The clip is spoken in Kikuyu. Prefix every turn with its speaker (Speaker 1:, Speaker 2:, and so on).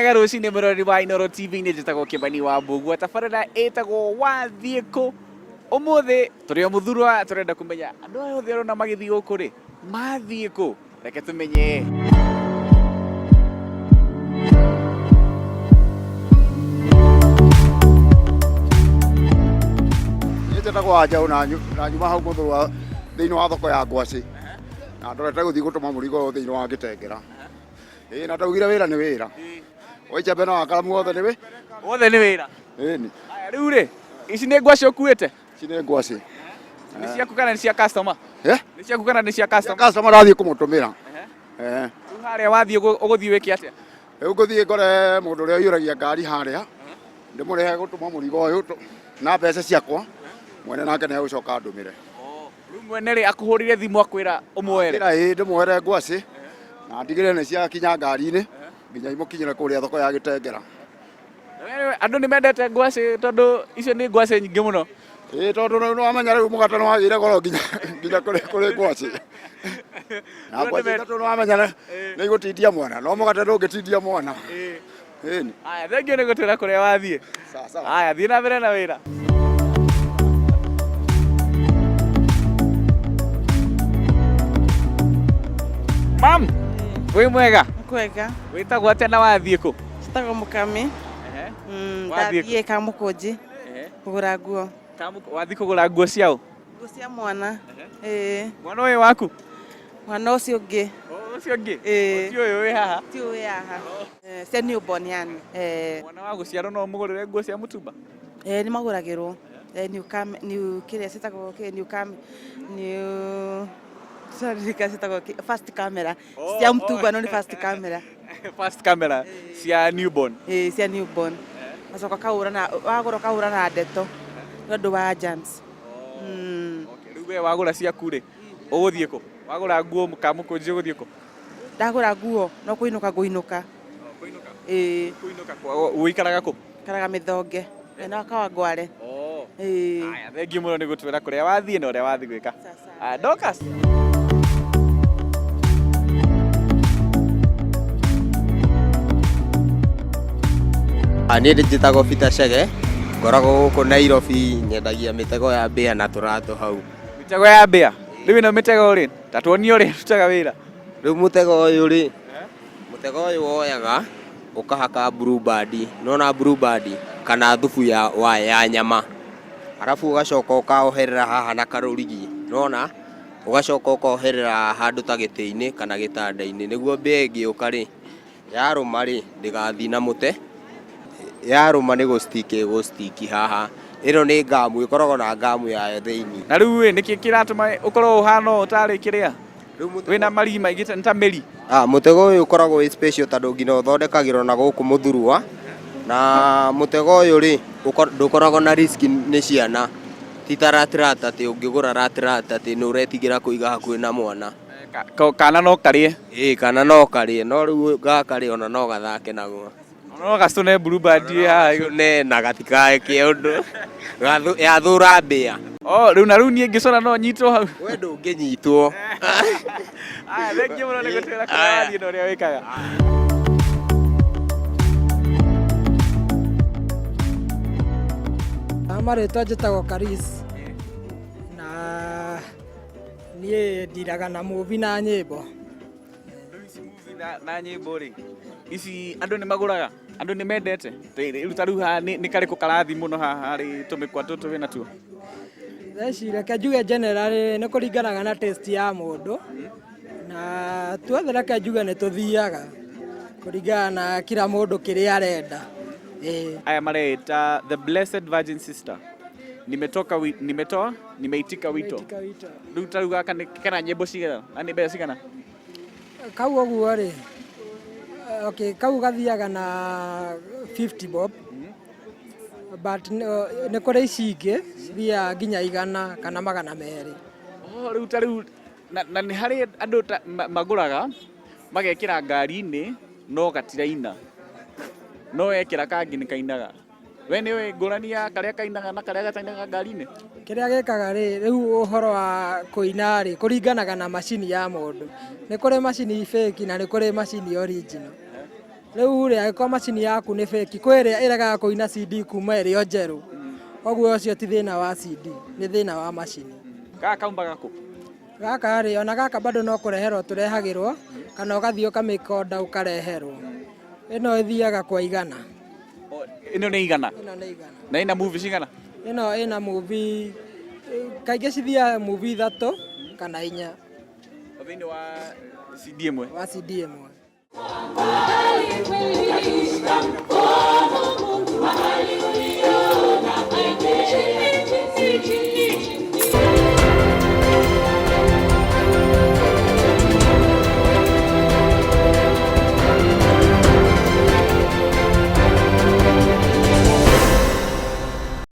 Speaker 1: Wega rũcinĩ mũrori wa Inooro TV nĩ njĩtagwo Kĩmani wa Mbũgua tabarĩra ĩtagwo wathiĩ kũ ũmũthĩ tũrĩ o mũthurwa tũrenda kũmenya andũ aya othe ũrona magĩthiĩ gũkũ rĩ mathiĩ kũ reke tũmenye.
Speaker 2: Niĩ njĩtagwo Wanjaũ na nyuma hau Mũthurwa thĩinĩ wa thoko ya ngwacĩ na ndorete gũthiĩ gũtũma mũrigo ũyũ thĩinĩ wa Gĩtengera. Ĩĩ na ndaugire wĩra nĩ wĩra. Waicembe na wakaramu wothe nĩ wĩ
Speaker 1: Wothe nĩ wĩra.
Speaker 2: Ĩni.
Speaker 1: Aya rĩu rĩ ici nĩ ngwacĩ ũkuĩte?
Speaker 2: Ici nĩ ngwacĩ.
Speaker 1: Nĩ ciaku kana nĩ cia customer?
Speaker 2: Eh?
Speaker 1: Nĩ ciaku kana nĩ cia customer?
Speaker 2: Customer ndathiĩ kũmũtũmĩra. Eh.
Speaker 1: Rĩu harĩa wathiĩ ũgũthiĩ wĩke atĩa?
Speaker 2: Rĩu ngũthiĩ ngore mũndũ ũrĩa ũiyũragia ngari harĩa ndĩmũrĩhe gũtũma mũrigo ũyũ na mbeca ciakwa mwene nake nĩ egũcoka andũmĩre.
Speaker 1: Rĩu mwene rĩ akũhũrire thimũ akwĩra ũmuoere?
Speaker 2: Anjĩra ĩĩ ndĩmuoere ngwacĩ na ndigĩrĩre nĩ ciakinya ngari-inĩ nginya imũkinyĩre kũrĩa thoko ya Gĩtengera.
Speaker 1: Andũ nĩ mendete ngwacĩ tondũ icio nĩ ngwacĩ nyingĩ mũno.
Speaker 2: Ĩĩ tondũ rĩu nĩwamenya rĩu mũgate nĩwagĩire goro nginya nginya kũrĩ kũrĩ ngwacĩ. Na ngwacĩ ithatũ nĩwamenya nĩ igũtindia mwana no mũgate ndũngĩtindia mwana. Ĩni.
Speaker 1: Aya, thengiũ nĩ gũtwĩra kũrĩa wathiĩ.
Speaker 2: Sawa sawa.
Speaker 1: Aya, thiĩ na mbere na wĩra. Mam, wĩ mwega?
Speaker 3: Kwega.
Speaker 1: Wĩtagwo atĩa na wathiĩ kũ?
Speaker 3: Njĩtagwo Mũkami.
Speaker 1: Wathiĩ kũ?
Speaker 3: Ndathiĩ Kamũkũnji kũgũra nguo.
Speaker 1: Wathiĩ kũgũra nguo cia ũ?
Speaker 3: Nguo cia mwana. Ĩĩ.
Speaker 1: Mwana ũyũ waku?
Speaker 3: Mwana ũcio ũngĩ.
Speaker 1: Ũcio ũngĩ?
Speaker 3: Ĩĩ.
Speaker 1: Ti ũyũ wĩ haha?
Speaker 3: Ti ũyũ wĩ haha. Cia newborn yani.
Speaker 1: Mwana wa gũciarwo no ũmũgũrĩre nguo cia mũtumba?
Speaker 3: Ĩĩ nĩ magũragĩrwo. New cam, new kĩrĩa ciĩtagwo kĩ new cam, new sorry ciĩtagwo kĩ first camera. Cia mũtumba no nĩ first camera.
Speaker 1: First camera cia newborn.
Speaker 3: Ĩĩ cia newborn. Ũgacoka ũkahũra na wagũra ũkahũra na ndeto nĩ ũndũ wa germs.
Speaker 1: Okay, rĩu we wagũra ciaku rĩ, ũgũthiĩ kũ? Wagũra nguo Kamũkũnji ũgũthiĩ kũ?
Speaker 3: Ndagũra nguo no kũinũka ngũinũka.
Speaker 1: Kũinũka?
Speaker 3: Ĩĩ.
Speaker 1: Kũinũka kwa ũikaraga kũ?
Speaker 3: Njikaraga Mĩthonge, mwena wa Kawangware. Ĩĩ.
Speaker 1: Aya, thengiũ mũno nĩ gũtwĩra kũrĩa wathiĩ na ũrĩa wathiĩ gwĩka. Aya, Dorcas.
Speaker 4: Niĩ njĩtagwo Peter Chege, ngoragwo gũkũ Nairobi, nyendagia mĩtego ya mbĩa na tũratũ hau.
Speaker 1: Mĩtego ya mbĩa? Rĩu ĩno mĩtego rĩ, ta tuonie ũrĩa ĩrutaga wĩra.
Speaker 4: Rĩu mũtego ũyũ rĩ, mũtego ũyũ woyaga ũkahaka blue band, nĩwona blue band kana thubu ya, wa, ya nyama, arabu ũgacoka ũkaoherera haha na karũrigi, nĩwona, ũgacoka ũkoherera handũ ta gĩtĩ-inĩ kana gĩtanda-inĩ, nĩguo mbĩa ĩngĩũka rĩ, Yarũma rĩ, ndĩgathiĩ na mũte, yarũma nĩ gũ stick ĩgũ stick haha. Ĩno nĩ ngamu, ĩkoragwo na ngamu yayo thĩinĩ.
Speaker 1: Na rĩu ĩ, nĩkĩ kĩratũma ũkorwo ũhana ũũ tarĩ kĩrĩa? Wĩna marii maingĩ nĩ ta mĩri.
Speaker 4: Ah, mũtego ũyũ ũkoragwo wĩ special tondũ nginya ũthondekagĩrwo na gũkũ mũthurwa, na mũtego ũyũ rĩ, ndũkoragwo na risk nĩ ciana, ti ta rat rat atĩ ũngĩgũra rat rat atĩ nĩ ũretigĩra kũiga hakuhĩ na mwana.
Speaker 1: Kana no karĩe.
Speaker 4: Ĩĩ kana no karĩe, no rĩu gaka rĩ ona no gathake naguo.
Speaker 1: Ona no gacũne blue band ĩ haha igũrũ.
Speaker 4: Gacũne na gatikeke ũndũ. Yathũra mbĩa.
Speaker 1: Oh, rĩu na rĩu niĩ ngĩcũna no nyitwo hau.
Speaker 4: We ndũngĩnyitwo.
Speaker 1: Aya, thengiũ mũno nĩ gũtwĩra kũrĩa wathiĩ na ũrĩa wĩkaga.
Speaker 5: Marĩtwa njĩtagwo Karis na Niĩ ndiraga na movie na nyĩmbo.
Speaker 1: Rĩu ici movie na, na nyĩmbo rĩ, ici andũ nĩ magũraga, andũ nĩ mendete. Rĩu ta rĩu haha nĩ karĩkũ karathi mũno haha harĩ tũmĩkwa tũtũ wĩ natuo?
Speaker 5: Thaa ici reke njuge generally nĩ kũringanaga na taste ya mũndũ na tuothe reke njuge nĩ tũthiaga kũringana na kila mũndũ kĩrĩa arenda. Ĩĩ.
Speaker 1: Aya mareĩta The Blessed Virgin Sister. Nimetoka wi, nimetoa nimeitika wito.
Speaker 5: Nimeitika wito.
Speaker 1: Rĩu ta rĩu gaka nĩ kena nyĩmbo cigana na nĩ mbeca cigana?
Speaker 5: Kau ũguo rĩ, okay, kau gathiaga na 50 bob but nĩ kũrĩ ici ingĩ cithiaga nginya igana kana 200.
Speaker 1: Oh, rĩu ta rĩu na, na nĩ harĩ andũ ta magũraga magekĩra ngari-inĩ no gatiraina no wekĩra kangĩ nĩ kainaga. We nĩ ũĩ ngũrani ya karĩa kainaga na karĩa gatainaga ngari-inĩ?
Speaker 5: Kĩrĩa gĩkaga rĩ, rĩu ũhoro wa kũina rĩ, kũringanaga na macini ya mũndũ. Nĩ kũrĩ macini fake na nĩ kũrĩ macini original. Rĩu rĩ, angĩkorwo macini yaku nĩ fake, kwĩ ĩrĩa ĩregaga kũina CD kuma ĩrĩ o njerũ. Koguo ũcio ti thĩna wa CD, nĩ thĩna wa macini.
Speaker 1: Gaka kaumbaga kũ?
Speaker 5: Gaka rĩ, ona gaka bado no kũreherwo tũrehagĩrwo, kana ũgathiĩ ũkamĩkonda ũkareherwo. Ĩno ĩthiaga kwa 100.
Speaker 1: Ĩno nĩ 100?
Speaker 5: Ĩno nĩ 100.
Speaker 1: Na ĩna movie cigana?
Speaker 5: Ĩno ĩna movie, kaingĩ cithiaga movie 3 kana 4.
Speaker 1: Thĩinĩ wa CD ĩmwe?
Speaker 5: Wa CD ĩmwe.